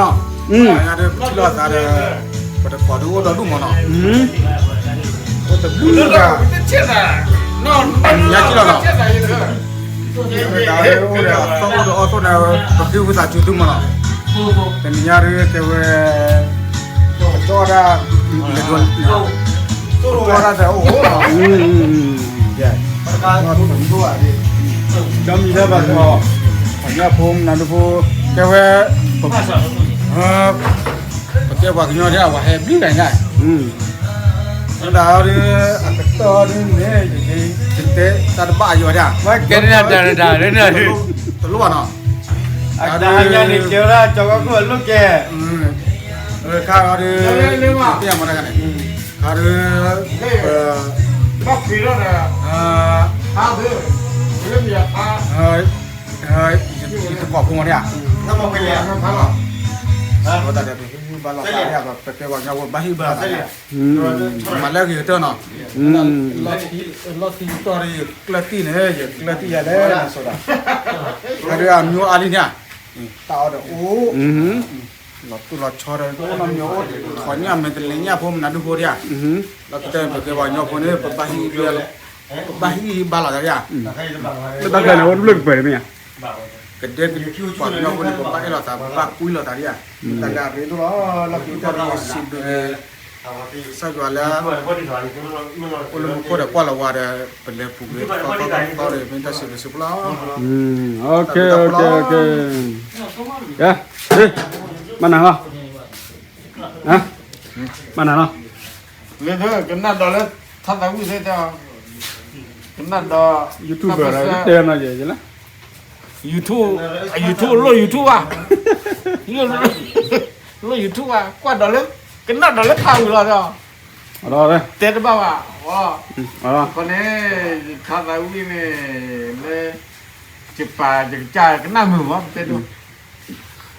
ပှၤညါဒီးပထံၣ်လိာ်သးဒီး ပတကိးဒုးအိၣ်ဒီဒူၣ်မးနီၤ, အိၣ်တဘျုးတဂၤ, တနံၤညါကံၣ်လီၤနီၤ, တၢ်အိၣ်ဒီးအီၣ်သိၣ်န့ၣ် ပက့ၤဝံသးစူၤသုမးနီၤ, တနံၤညါဒုးကဲဝဲ ပကၠီဒၣ် ပကၠီဒၣ်ဒီးအိၣ်နီၤ, ဒီမံၤလၢဘၣ်ကီး, ပှၤကညီဖိမနုၤဒုဖိ ကဲဝဲ ပကဲပှၤကညီဒၣ် ပှၤဟဲဘျုးတၢ်ညါ, ဝဲဒၣ်အီၤဒုး အကတၢၢ်အီၤဒုးန့ၣ် ယတဲတၢ်တဘၣ်ယိာ်ဒၣ်, ကဲဒၣ်တၢ်တၢ်လၢန့ၣ် တလိၣ်ဘၣ်နီၤ, အတၢ်ညါန့ၣ် ကဲဝဲဒၣ်ကၠီကီၢ်ခိၣ်အလိၣ်ကဲ, ခါအီၤဒုး တ့ၢ်မၤတၢ်ခါန့ၣ် ခါဒုး ဘၣ်ဖံးထီၣ်ဒီး ယတကိးဖိမးဒၣ်, ယတကိးဖိမးဒၣ်, ဘၣ်လီၤသးဒၣ် ပကဲပှၤကညီဖိ ဘၣ်ဟ့ၣ်ဘၣ်လီၤသးဒၣ်, မၤလၢအဂ့ၤကတၢၢ်နီၤ, လီၢ်ခံကတီၢ်ဒီး ယကျၢၢ်တံၢ်န့ၣ် ယကျၢၢ်တံၢ်ယၤလဲၣ်န့ၣ် ဆိဒၣ်, ခါဒုးအမံၤအိၣ်အါလံန့ၣ်, တၢ်အီၣ်ဒီးအိၣ် လီၤတိၢ်လီၤဆီဒီး တအိၣ်နီတမံၤ အိၣ်ထီၣ်ညၣ်မဲာ်တလဲၤညၣ်ဖိမနုၤဒုဖိဒၣ်, လီၢ်ခံကတၢၢ်န့ၣ် ပကဲပှၤကညီဖိန့ၣ် ပဘၣ်ဟ့ၣ်ဂံၢ်ဘါလီၤသးဒၣ်, လၢတၢ်ကျဲန့ၣ် အိၣ်တဘျုးကပၢၤန့ၣ်မ့ၢ်ဧါ, ကဒဲကဒဲပှၤကညီဖိန့ၣ် ပဘၣ်အဲၣ်လိာ်သး ပဘၣ်ကွံလိာ်သးဒၣ်, တၢ်လၢအရ့ဒိၣ်လီၤ လီၢ်ခံကတၢၢ်ဒီး စံးဘျုးက့ၤ ကစၢ်ယွၤလၢ အိၣ်လၢမူခိၣ်ဒီးကွၢ်လီၤဝဲဒီး ပလဲၤပူၤကွံာ်သီသီသီသီဒီး မ့ၢ်တၢ်စံးဘျုးစံးဖှိၣ်လီၤ, မၤနၤလီၤ, မၤနၤလီၤ, လၢကနၣ်ဒီးလၢ ထါသးဝံၣ်သ့ၣ်တဲအီၤ, ကနၣ်ဒီး YouTube တဲနီၤယဲလၢ YouTube, YouTube လိၣ် YouTube ဘၣ်, လိၣ် YouTube ဘၣ် ကွၢ်ဒီးလၢ ကနၣ်ဒီးလၢထါဝံၤလီၤဒီး တဲတဘၣ်ဘၣ်, အဃိန့ၣ် ယထါသးဝံၣ်န့ၣ် လၢ ယပာ်ယကစၢ်ကနၣ်မုာ်မး တဲဒိၣ်,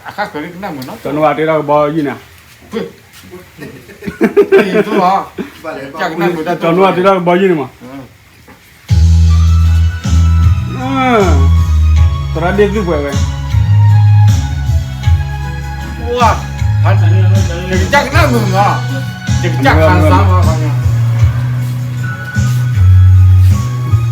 အခါဃၢၤလၢကနၣ်မုာ်နီၤ, ကနဝၤတ့ထီၣ်ကဘီယုၢ်န့ၣ်, ကနဝၤတ့ထီၣ်ကဘီယုၢ်န့ၣ်မး သရၣ်ဒ့ၣ်သုပှဲၤဝဲ, ယကစၢ်ကနၣ်မုာ်မး, ယကစၢ်ခံစားမး,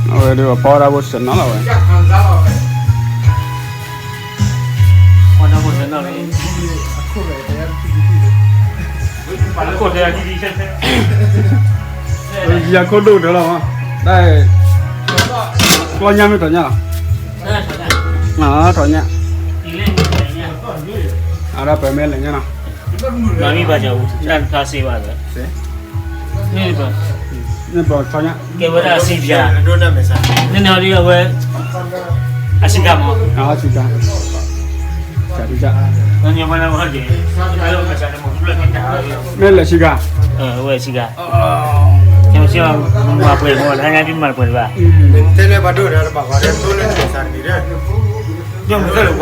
အဝဲဒၣ်ပီဒၣ်ဘိစဲးနီၤလီၤဝဲ, ယၤခိၣ်ဒိၣ်ကတၢၢ်လီၤမး, တၢ် ကျီညါမ့ၢ်ထီၣ်ညါလီၤ, ထီၣ်ညါ, အဒီးပမ့ၢ်လဲၤညါနီၤ, မၤမံဘၣ်ကၠီၤအူ တၢ်တဖျါစ့ဘၣ်လၢ န့ၣ်ဘၣ်, န့ၣ်ဘၣ်ထီၣ်ညါ, ကဲဝဲဒၣ်အစံးပျါ, န့ၣ်န့ၣ်အီၤဒ်အဝဲ အစံးကါမး, အစံးကါ, မ့ၢ်လဲၤစံးကါ, အဝဲစံးကါ, မၤပှဲၤမး တဟါညါဒ်မၤပှဲၤတဘၣ်, တဲလၢပှၤဒိၣ်ဒီးတဘၣ်ပှၤဒီး ဒိၣ်လၢနကစၢ်တဂ့ၤဒီး ဒီ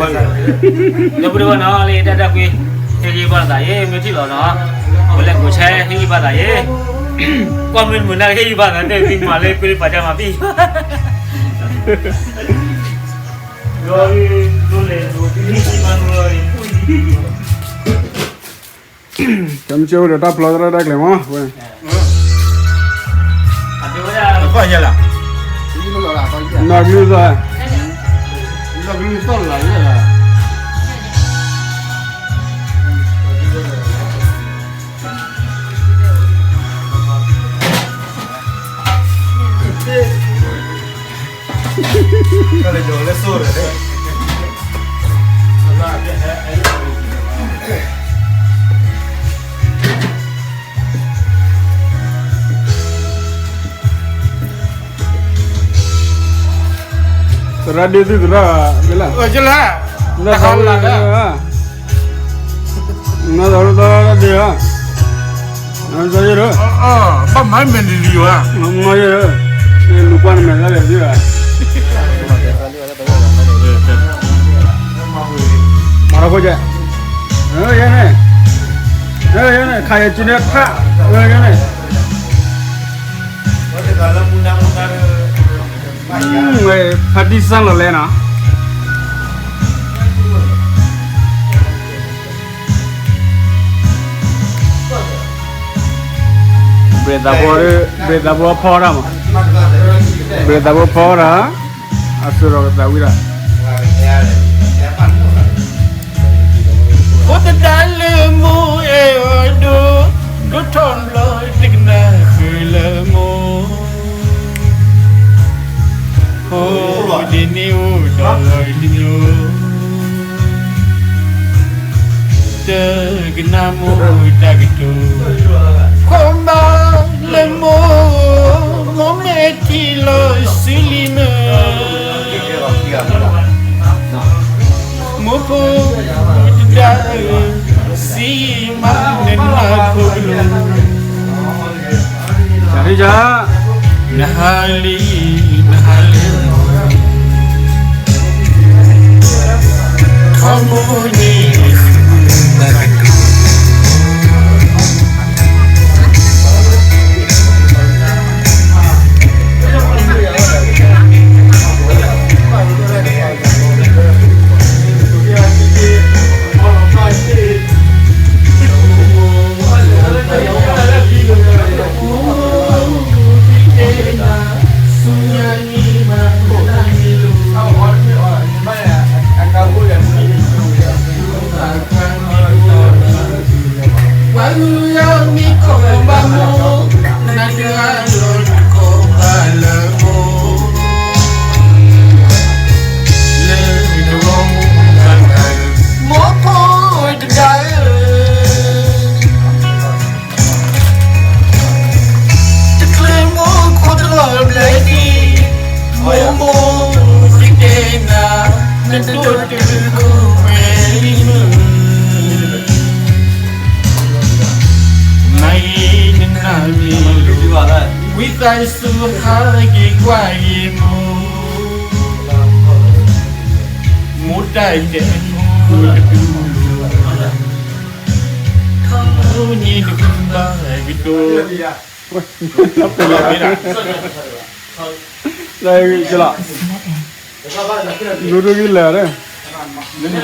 ပုၢ်ဒီဝဲၢ်နီၤ လၢတၢ်တၢ်ကွံ ဟ့ၣ်ဂံၢ်ဘါသးယ့ မ့ၢ်ထံၣ်လီၤနီၤ အဝဲလဲၤကိးဆဲ ဟ့ၣ်ဂံၢ်ဘါသးယ့ ကွၢ်မ့ၢ်တမုာ်နၢ်ကဟ့ၣ်ဂံၢ်ဘါသး တဲသံမၤလၢကွံလၢပှၤကမၤပံၢ် တမ့ၢ်ကဲအိၣ်ဒီးတၢ်ပျီသရၣ်တၢ်ကျဲၤမး ဝဲ နီၢ်ကလုၢ်သီၣ် သရၣ်ဒ့သုသရၣ် လၢ လၢ တၢ်ခါလၢ နီၢ်သးရူၢ်သီၣ်ဒ့ဧါ, နီၢ်သးရူၢ်, ဘၣ်မၤမဲာ်လံလံဧါ, မၤယဲၢ်, လူၤကွၢ်နမဲာ်သၣ်လဲၣ်ဒ့ဧါ, မၤထီၣ်ခိၣ်ကဲ, ယဲန့ၣ်, ယဲန့ၣ်, ခါယဲၢ်ကံန့ၣ်ဖး, ယဲန့ၣ် ဖးဒံစၢ်လီၤလဲၣ်နီၤ. ဘြံၤသးဖိ, ဘြံၤသးဖိဖီတၢ်မး, ဘြံၤသးဖိဖီတၢ်, အစိၤဒီးကသးဝံၣ်တၢ်, ဖိသဒါလၢမိၢ်အဲၣ်အီၤဒိၣ်, ဒိၣ်ထီၣ်ဘျီတကနၣ်ဃုာ်လၢမိၢ် ဖိဒ်န့ၣ်အိၣ်ဒီးလီၤတညိ, တကနၣ်မိၢ်တၢ်ကတိၤ, ခိးမးလၢမိၢ်, မိၢ်မ့ၢ်ထံၣ်လီၤစုလံမ့ၢ်, မိၢ်ဖိတဒါဧၢ, စံးမးနနၢ်ဖိကလိၤ နဟးလံ, နဟးလံ, ထီဘိန့ၣ်ဃုာ်ဘၣ်ကတိၤ, ပှၤကလုာ်အမံၤကိးဘၣ်မိၢ်, နၤတဂၤလီၤတကိးဘၣ်လၢမိၢ်, လၢတဂီၤမိၢ်ဘၣ်တၢ်, မိၢ်ဖိတဒါဧၢ, တချုးမိၢ်ခိၣ်တလီၤဘျဲၣ်ဒံး, မိၢ်မိၢ်သ့တဲနၤ, နဒိၣ်တုာ်ခိၣ်ပှဲၤလံမုၢ်, မၤဂ့ၤနနၢ်မ့ၢ်လိၤ, ဝံသးစူၤဟးက့ၤကွၢ်ယမိၢ်, မိၢ်တၢ်အဲၣ်တခူတဒူ, ထီဘိန့ၣ်တဃုဘၣ်ကတိၤ လၢကလီၤ, လူၤဒိၣ်ဂံၢ်လၢာ်, နၢ်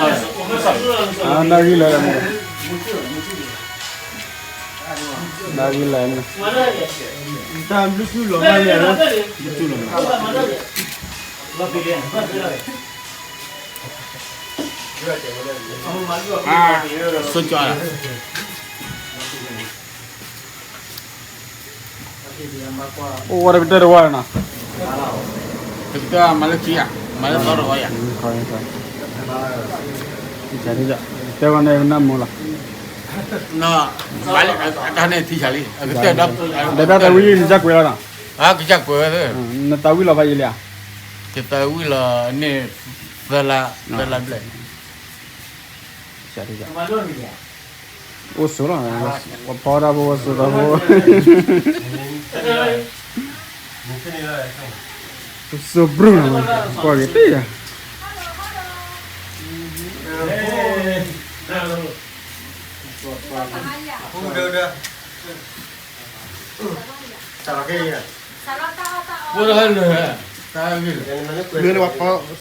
ဂံၢ်လၢာ်, နၢ်ဂံၢ်လၢာ်န့ၣ်, တၢ်ဘျုးထူလီၤမးန့ၣ်, ဘျုးထူလီၤမး, ဆိကၠီလီၤ အိၣ်ဝဲတကတၢၢ်တဝၢ်နီၤ, တကတၢၢ်မၤလၢခံဧါ, မၤလၢသီတဝၢ်ဧါ, တဲဝဲန့ၣ်ကနၣ်မူလီၤ, တၢ်န့ၣ်ထံဆးလံ, ဒီးတၢ်သးဝံၣ်နကကွဲးလီၤနီၤ, ကစၢ်ကွဲးဝဲ, နသးဝံၣ်လီၤဖးယံာ်လံဧါ, ယသးဝံၣ်လီၤန့ၣ်, သၢလါ, သၢလါဘျဲၣ် အိၣ်ဆိးလီၤ, ပဖီတၢ်ဖိဝဲဆိးတၢ်ဖိ, ဆိးဘြူၤနီၤ, ကွၢ်က့ၤတ့ၢ်ယၤ, လၢပှၤဖီ